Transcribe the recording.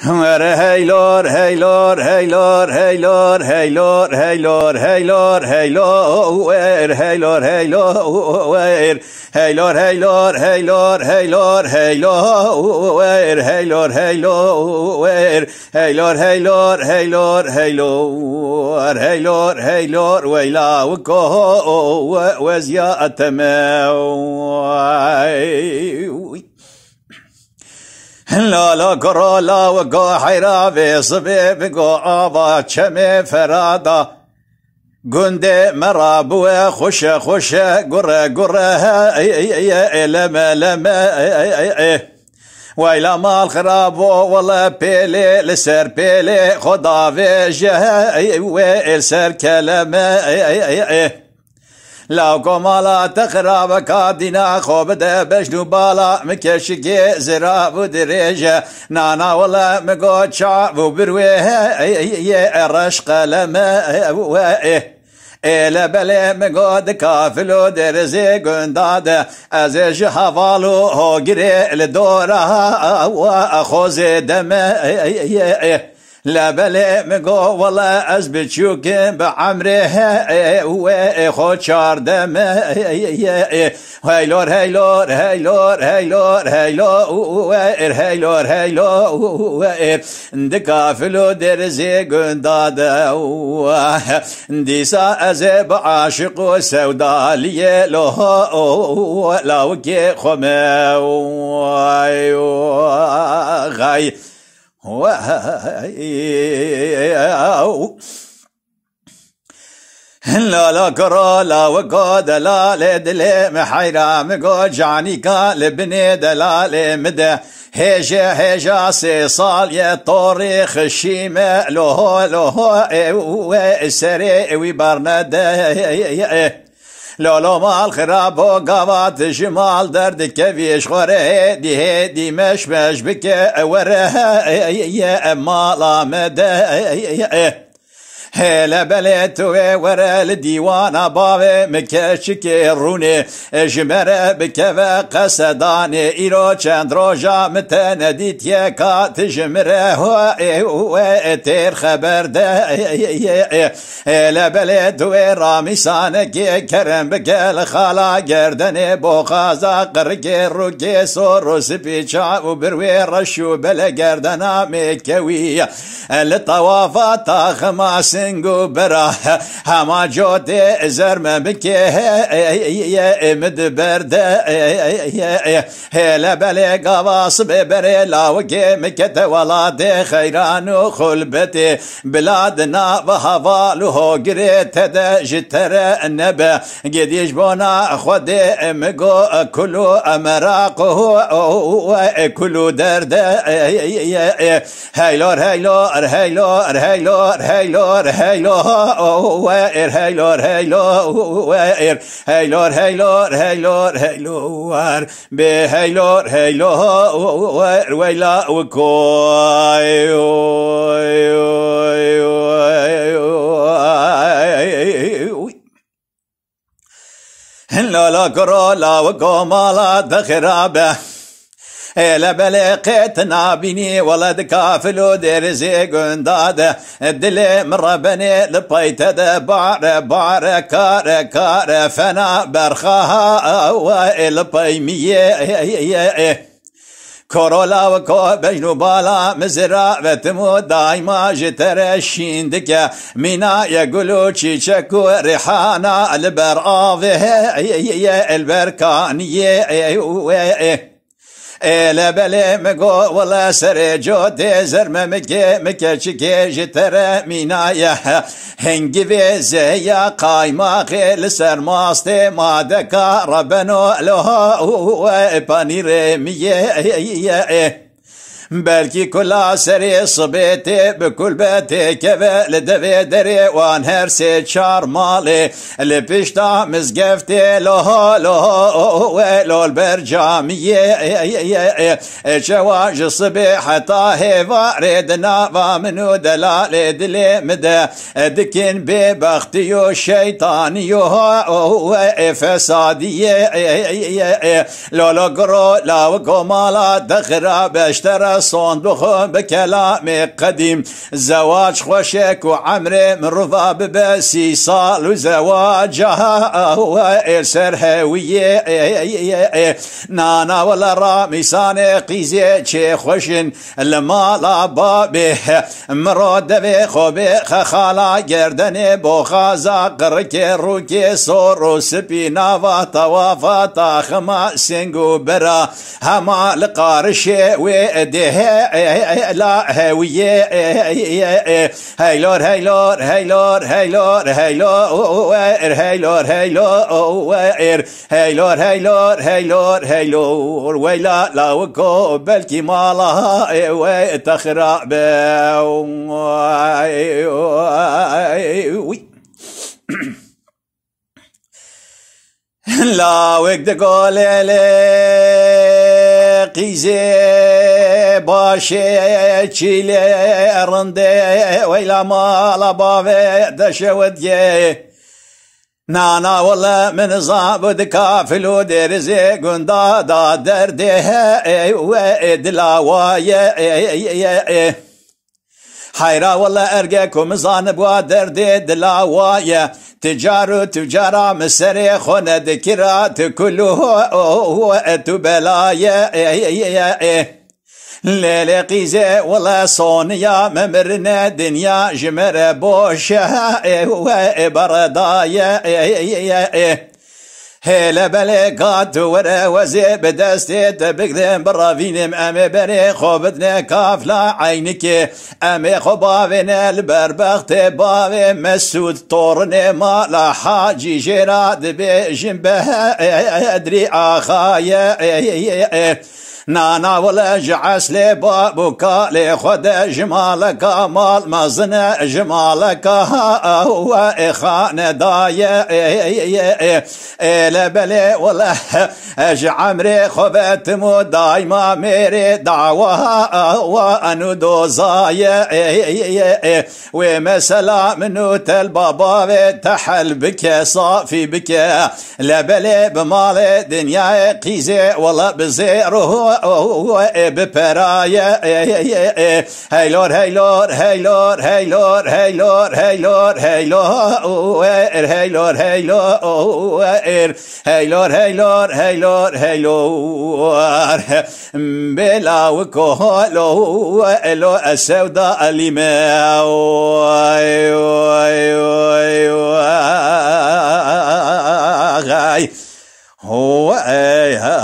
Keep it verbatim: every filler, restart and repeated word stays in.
Were heylor, heylor, heylor, heylor, heylor, heylor, heylor, heylor, wer, heylor, heylor, wer. Heylor, heylor, heylor, heylor, heylor, wer, heylor, heylor, wer. Heylor, heylor, heylor, heylor, heylor, heylor, weyla wiko, we, wezya eteme. Lala kuro la wiko heyra vê sibê bigo ava çemê ferada. Gundê me ra bûye xweşe xweşe, gure gure, hey, hey, hey, hey, leme leme, hey, hey, hey, hey. Weyla mal xirabo, wele pêlê li ser pêlê, xwe davêje, hey, wê li ser keleme, hey, hey, hey, hey. Law komala te xirabeka dîna xwe bide beşn û bala, mi keşikê zirav û dirêje. Nana wele mi got çav û birwê, hey, hey, hey, hey, reş qeleme, hey, we, eh. Êle belê min got di kafil û derizê gunda de, ez ê ji heval û hogirê li dora we xozê deme. Le belê min got, wele ez biçûk im bi emrê, wê xwe çardeme. Heylor, heylor, heylor, heylor, heylor, heylor, heylor, heylor. Di kafil û derizê gunda de, dîsa ez ê bi aşiq û sewdaliyê lo, lawikê xwe me. Xay. Lala kiro lawiko delalê dilê mi heyra, mi got canîka li binê delalê mi de. Hêje hêja sê sal ye torî xişî me, loho loho, ê wê serê wî bernede. Lolo mal xirabo, gava tu ji mal derdikevî, ji xwe re hêdî hêdî meş meş bike, were mala me de. Hêle belê tu wê were li dîwana bavê min keçikê rûnê, ji me re bikeve qesedanê. Îro çend roja min te nedîtiye, ka tu ji min re ho ê wê têr xeber de. Hêle belê tu wê ramîsanekê kerem bike, li xala gerdenê boxaza qirikê rûkê sor û spî çav û bir wê reş û bele gerdena mêkewî. Li tewafa taxima sing û bera, hema cotê zerme bike, min di berde. Hêle belê gava sibê berê lawikê min kete welatê xeyran û xulbetê. Bila di nav heval û hogirê te de ji te re nebe. Gedî ji bona Xwedê min got, kul û meraq û kul û derde. Heylor, heylor, heylor, heylor, heylor, heylor, heylor, heylor, heylor, heylor, heylor, heylor, heylor. Bê heylor, heylor, weyla wiko. Lala kiro lawiko mala te xirabe. Êle belê qê tu nabînî, wele di kafil û dêrizê gunda de. Dilê min rebenê li pey te de bare bare, kare kare, fena berxa ha, ê li pey min yê. Koro lawiko bejn û bala min ziravetim û daîma ji te re şîn dike. Mîna ye gul û çîçek û rihana li ber avê, li ber kaniyê. Ê le belê min got, wele serê cotê zerme min kê, min keçikê ji te re mîna ye. Hingivê zeya qaymaxê li ser mastê madeka rebeno, loha û panîrê min yê. Belkî kula serê sibê tê bi kulbe têkeve li devê derê wan her sê çar malê. Li pişta mizgeftê loho loho we lol ber camiyê. Çewa ji sibê heta hêvarê di nava min û delalê dilê min de dikin bêbextî û şeytanî û fesadiyê. Lolo giro lawiko mala te xirabe, ji te re Sonduxu bi kelamê qedîm. Zewac xweş e ku emrê mirova bibe sî sal û zewaca we ê ser hewiyê. Nana wele ramîsanê qîzê çê xweş in li mala babê. Miro devê xwe bê xexala gerdenê boxaza qirikê rûkê sor û spî nava tewafa taxima sing û bira. Hema li qarişê wê dê he la hewiyê. Heylor, heylor, heylor, heylor, heylor, heylor, heylor, heylor. Heylor, heylor, heylor, heylor. Weyla lawiko belkî mala wê te xirab be. Wî. Lawek di golê lê qîzê başê çîlê rindê weyla mala bavê deşewit ye. Nana wele min zabû di kafil û dêrizê gunda da derdê he we dila waye. Heyra wele erge ku min zanibûa derdê dila wa ye. Ticar û tucara min serê xwe nedikira tu kul û tu belaye. Lêlê qîzê wele soniya me mirine dinya ji me re boş e. We beredaye. Hêle belê ka tu were wezê bi destê te bigrin birevînim em ê berê xwe bidine kafla eynikê. Em ê xwe bavêne li ber bextê bavê Mesûd torinê mala Hacî jêra dibêjin Bedrî Axaye. Nana wele ji eslê bab û kalê xwe de ji maleka mal mezin e, ji maleka we xanedaye. Êle belê wele ji emrê xwe ve tim û daîma mêrê dawa wan û dozaye. Wê mesela min û tel baba ve tehel bike, safî bike. Lebelê bi malê dinyayê qîzê wele bi zêr û ê bi peraye. Heylor, heylor, heylor, heylor, heylor, heylor, heylor, heylor, heylor, heylor. Heylor, heylor, heylor, heylor. Bêla wiko halo elo ez sewda elî me. Oy, oy, oy, oy. Oy, ay, ay.